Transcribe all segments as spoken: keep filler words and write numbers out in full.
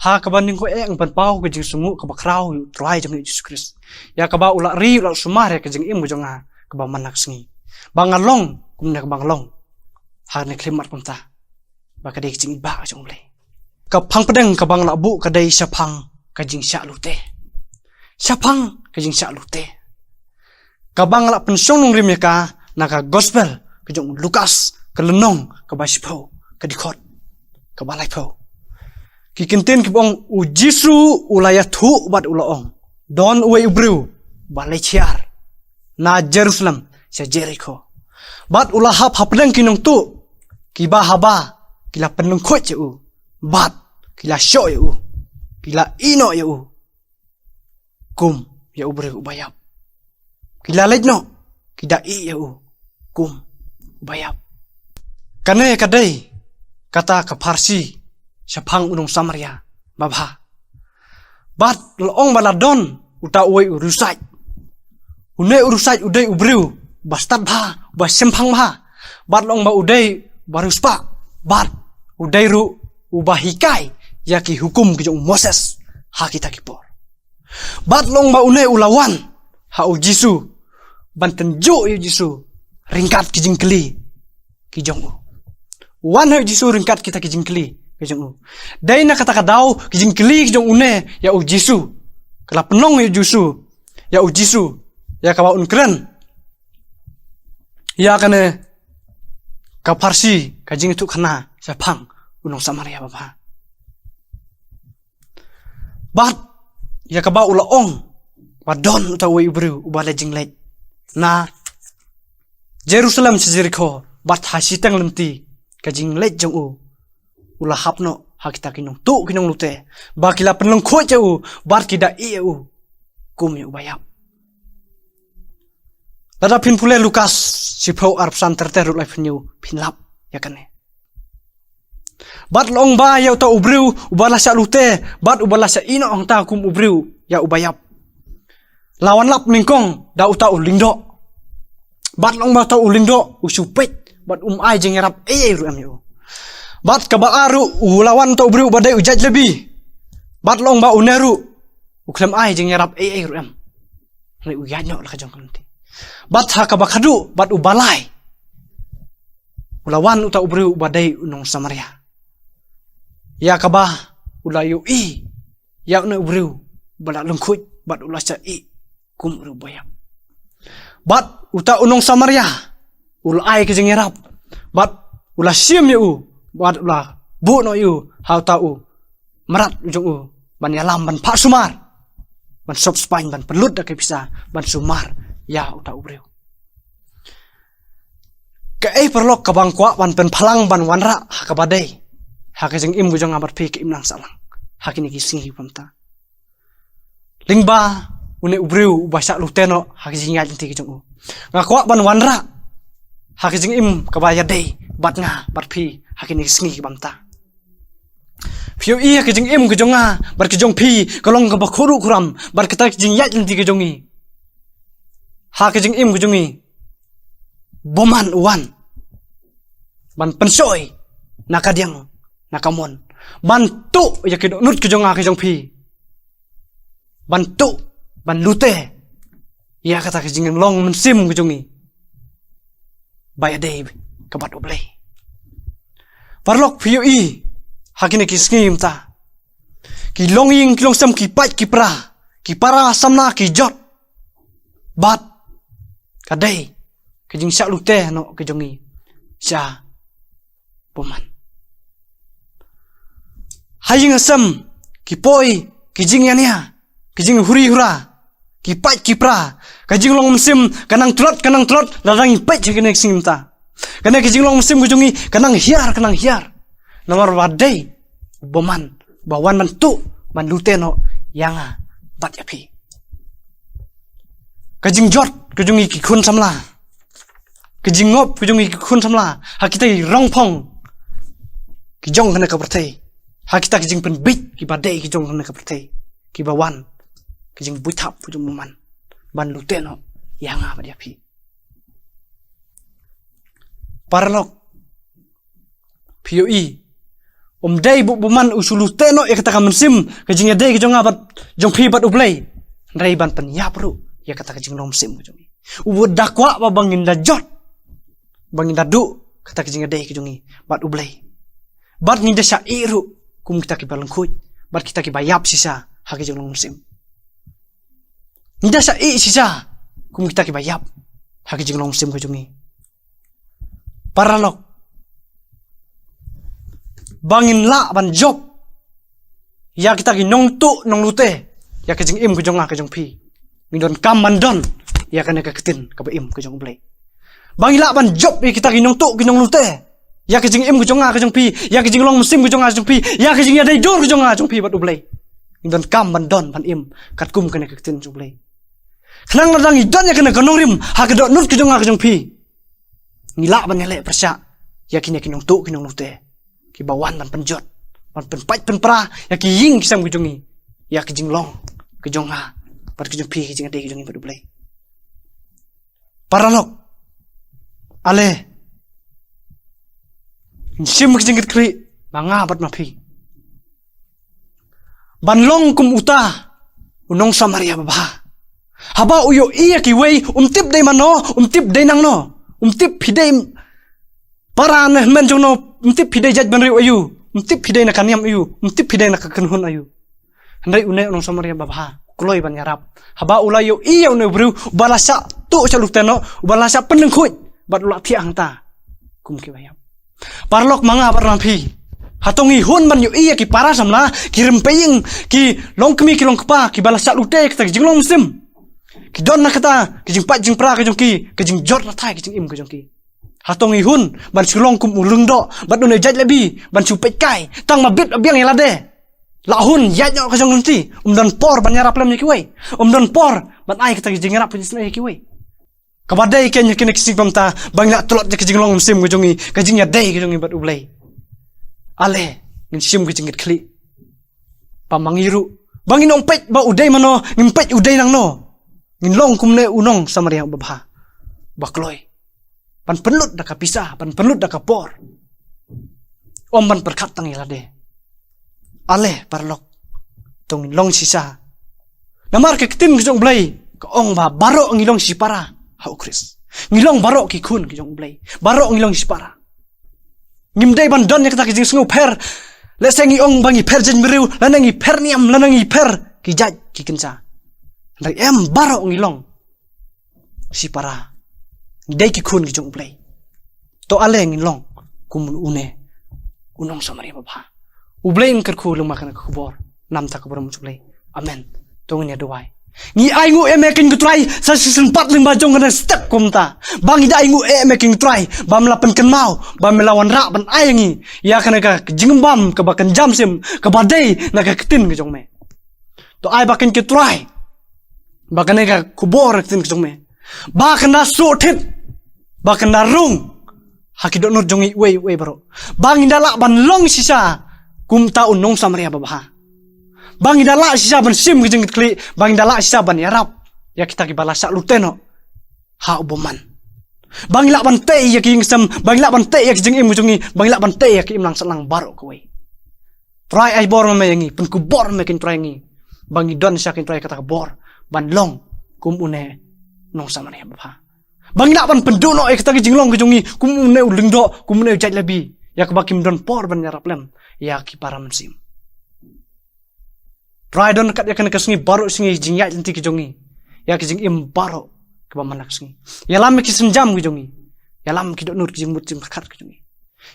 Ha kaba nyngkong eh ngan pynpaw ka jingsngew kaba khraw ïa u Trai jong ngi Jisu Khrist. Ïa kaba u la ri u la sumar ïa ka jingim ka jong nga kaba man la ka sngi. Ba nga long kumne kaba nga long. Ha ne khlieh mat kumta. Ba ka dei ka jingibah jong U Blei. Ka phang pdeng kaba nga la buh ka dei shaphang ka jingshah lute. Shaphang ka jingshah lute. Kaba nga la pynshong nongrim ïa ka na ka gospel ka jong u Lukas ka lynnong kaba shiphew ka dkhot kaba laiphew. Ki kyntien kiba ong u Jisu u la ïathuh bad u la ong. Don uwei u briew ba leit hiar na Jerusalem sha Jerikho. Bad u la hap hapdeng ki nongtuh kiba haba ki la pynlyngkhuid ïa u. Bad ki la shoh ïa u. Ki la ïeh noh ïa u. Kum ïa u briew uba ïap. Ki la leit noh. Ki da ïeh ïa u. Kum uba ïap. Kane ka dei kata ka pharshi shaphang u nong Samaria babha. Bad la ong ba la don uta uwei u riewsait. Une u riewsait u dei u briew ba stad bha, ba shemphang bha. Bad la ong ba u dei ba riewspah. Bad u dei ruh uba hikai ïa ki hukum ki jong u Moses ha kita ki por. Bad la ong ba une u la wan ha u Jisu ban tynjuh ïa u Jisu ryngkat ki jingkylli ki jong u. Wan ha u Jisu ryngkat kita ki jingkylli ki jong u. Dei na kata ka daw ki jingkylli ki jong une ïa u Jisu. Ka la pynlong ïa u Jisu, ïa u Jisu ïa kaba un kren ïa kane ka pharshi ka jingïathuhkhana shaphang u nong Samaria babha. Bad ïa kaba u la ong ba don uta uwei u briew uba leit jingleit na Jerusalem sha Jerikho, bad ha shiteng lynti ka jingleit jong u u la hap noh ha kita ki nongtuh ki nonglute ba ki la pynlyngkhuid ïa u bad ki da ïeh ïa u kum ïa uba ïap. Lada phin pule Lukas shiphew arphew san ter ter ruh laiphew hynñiew phin lap ïa kane. Bad la ong ba ïa uta u briew uba la shah lute bad uba la shah ïeh noh hangta kum u briew ïa uba ïap. La wan lap nyngkong da uta u lyngdoh. Bad la ong ba uta u lyngdoh u shu peit bad um ai jingïarap ei ei ruh em ïa u. Bad kaba ar ruh u la wan uta u briew uba dei u jait Lebi. Bad la ong ba une ruh u khlem ai jingïarap ei ei ruh em. Hynrei u ïaid noh la ka jong ka lynti. Bad ha kaba khadduh bad uba lai u la wan uta u briew uba dei u nong Samaria. Ïa kaba u la ïohi ïa une u briew ba la lyngkhuid bad u la shah ïeh kum u briew ba ïap. Bad uta u nong Samaria u la ai ka jingïarap bad u la shim ïa u bad u la buh noh ïa u ha uta u mrad u jong u ban ïalam ban phah sumar ban sop spaiñ ban pynlut da ka pisa ban sumar ïa uta u briew. Kaei paralok kaba nga kwah ban pynphalang ban wanrah ha kaba dei ha ka jingim ka jong nga bad phi ka imlang sahlang ha kine ki sngi ki bynta. Lyngba une u briew uba shah lute noh ha ka jingïaid lynti ka jong u, nga kwah ban wanrah ha ka jingim kaba ïadei bad nga bad phi ha kine ki sngi ki bynta. Phi ïohi ha ka jingim ka jong nga bad ka jong phi ka long kaba khuruh khuram bad kata ka jingïaid lynti ka jong ngi. Ha ka jingim ka jong ngi bymman u wan ban pynshoi na ka diang na ka mon ban tuh ïa ki dohnud ka jong nga ka jong phi. Ban tuh ban lute ïa kata ka jinglong mynsiem ka jong ngi ba ïadei ka bad U Blei. Paralok phi ïohi ha kine ki sngi mynta ki longïing ki longsem ki paid ki pra ki para samla ki jot bad ka dei ka jingshah lute noh ka jong ngi sha bymman. Ha ïing ha sem ki poi ki jingïania ki jinghuri hura ki paid ki pra ka jinglong mynsiem ka nang tlot ka nang tlot lada ngi peit ha kine ki sngi mynta. Kane ka jinglong mynsiem ka jong ngi ka nang hiar ka nang hiar. Namar ba dei bymman ba wan ban tuh ban lute noh ïa nga bad ïa phi. Ka jingjot ka jong ngi ki khun samla ka jingngop ka jong ngi ki khun samla ha kita ki rongphong ki jong kane ka pyrthei ha kita ki jingpynbeit kiba dei ki jong kane ka pyrthei kiba wan ka jingbuit hap ka jong bymman ban lute noh ïa nga bad ïa phi. Paralok phi ïohi Um dei ba u bymman u shu lute noh ïa kata ka mynsiem ka jingïadei ka jong nga bad jong phi bad U Blei, hynrei ban pynïap ruh ïa kata ka jinglong mynsiem ka jong ngi. U bad da kwah ba, ba ngin da jot, ba ngin da duh kata ka jingïadei ka jong ngi bad U Blei. Bad ngin da shah ïeh ruh kum kita kiba lyngkhuid bad kita kiba ïap shisha ha ka jinglong mynsiem. Ngin da shah ïeh shisha kum kita kiba ïap ha ka jinglong mynsiem ka jong ngi. Paralok, ba ngin lah ban jop ïa kita ki nongtuh nonglute ïa ka jingim ka jong nga ka jong phi, ngin donkam ban don ïa kane ka ktien kaba im ka jong U Blei. Ba ngin lah ban jop ïa kita ki nongtuh ki nonglute ïa ka jingim ka jong nga ka jong phi, ïa ka jinglong mynsiem ka jong nga ka jong phi, ïa ka jingïadei dur ka jong nga ka jong phi bad U Blei, ngin donkam ban don ban im katkum kane ka ktien jong U Blei. Khnang lada ngi don ïa kane ka nongrim ha ka dohnud ka jong nga ka jong phi, ngi lah ban ïaleh pyrshah ïa kine ki nongtuh ki nonglute kiba wan ban pynjot, ban pynpait pynpra ïa ki ïing ki sem ki jong ngi, ïa ki jinglong ki jong nga bad ki jong phi, ki jingïadei ki jong ngi bad U Blei. Paralok, ale, ngin shim ki jingkitkhlieh ma nga bad ma phi ban long kum uta u nong Samaria babha. Haba u ïohi ïa kiwei, um tip dei mano, um tip dei nangno, um tip phi dei para ne hynmen jong no, um tip phi dei jaitbynriew aïu, um tip phi dei na ka niam aïu, um tip phi dei na ka kynhun aïu. Hynrei une u nong Samaria babha u kloi ban ïarap. Haba u la ïohi ïa une u briew uba la shah tuh sha lute noh, uba la shah pynlyngkhuid, bad u la thiah hangta kum kiba ïap. Paralok, ma nga bad ma phi, hato ngi hun ban ïohi ïa ki para samla, ki rympei ïing, ki longkmie ki longkpa kiba la shah lute ïa kata ka jinglong mynsiem? Ki don na kata ka jingpait jingpra ka jong ki, ka jingjot na thai ka jingim ka jong ki. Hato ngi hun ban shu long kum u lyngdoh bad une u jait Lebi, ban shu peit kai tang ma bit ma biang ïa lade? La hun ïaid noh ka jong lynti, um don por ban ïarap lem ïa kiwei, um don por ban ai kata ka jingïarap ka jingisynei ïa kiwei. Kaba dei kein ha kine ki sngi ba mynta, ba ngin ïa tlot ïa ka jinglong mynsiem ka jong ngi, ka jingïadei ka jong ngi bad U Blei. Ale, ngin shim ka jingkitkhlieh ba ma ngi ruh, ba ngin ym peit ba u dei mano, ngim peit u dei nangno. Ngin long kum une u nong Samaria babha, ba kloi ban pynlut da ka pisa, ban pynlut da ka por, ym ban pyrkhat tang ïa lade. Ale paralok, to ngin long shisha. Namar ka ktien ka jong U Blei ka ong ba baroh ngi long shipara ha U Khrist. Ngi long baroh ki khun ki jong U Blei, baroh ngi long shipara. Ngim dei ban don ïa kata ka jingsngewpher. Lehse ngi ong ba ngi pher jaitbynriew, lane ngi pher niam, lane ngi pher ki jait ki kynja. Hynrei em, baroh ngi long shipara, ngi dei ki khun ki jong U Blei. To ale ngin long kum une u nong Samaria babha. U Blei un kyrkhu lyngba kane ka khubor namar ka burom U Blei. Amen. To ngin ïa duwai. Ngi ainguh ïa me kein ko Trai sa shisien pat lyngba jong kane ka step kumta, ba ngi da ainguh ïa me kein ko Trai, ba me la pynkynmaw, ba me la wanrah ban ai ïa ngi ïa kane ka jingbam kaba kynja mynsiem, kaba dei na ka ktien ka jong me. To ai ba kein ko Trai, ba kane ka khubor ka ktien ka jong me, ba kan da shu thied, ba kan da rung ha ki dohnud jong ngi uwei uwei baroh, ba ngin da lah ban long shisha kumta u nong Samaria babha. Ba ngin da lah shisha ban shim ka jingkitkhlieh, ba ngin da lah shisha ban ïarap ïa kita kiba la shah lute noh ha u bymman. Ba ngin lah ban tei ïa ki ïing sem, ba ngin lah ban tei ïa ki jingim ka jong ngi, ba ngin lah ban tei ïa ki imlang sahlang baroh kawei. Trai, ai bor ma me ïa ngi, pynkupbor ma me kein Trai ïa ngi, ba ngi don shisha kein Trai kata ka bor ban long kum une u nong Samaria babha. Ba ngin lah ban pynduh noh ïa kata ka jinglong ka jong ngi kum une u lyngdoh, kum une u jait Lebi, ïa kaba kim don por ban ïarap lem ïa ki para mynsiem. Trai, don kat ïa kane ka sngi baroh sngi jingïaid lynti ka jong ngi, ïa ka jingim baroh kaba man la ka sngi. Ïalam ïa ki sienjam ka jong ngi, ïalam ki dohnud, ki jingmut jingpyrkhat ka jong ngi.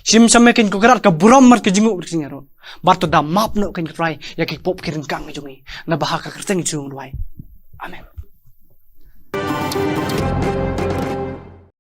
Shim sha me kein ko Trai ka burom bad ka jingnguh ka jingïaroh. Bad to da map noh kein ko Trai ïa ki pop ki ryngkang ka jong ngi. Naba ha ka kyrteng Jisu ngi duwai. Amen.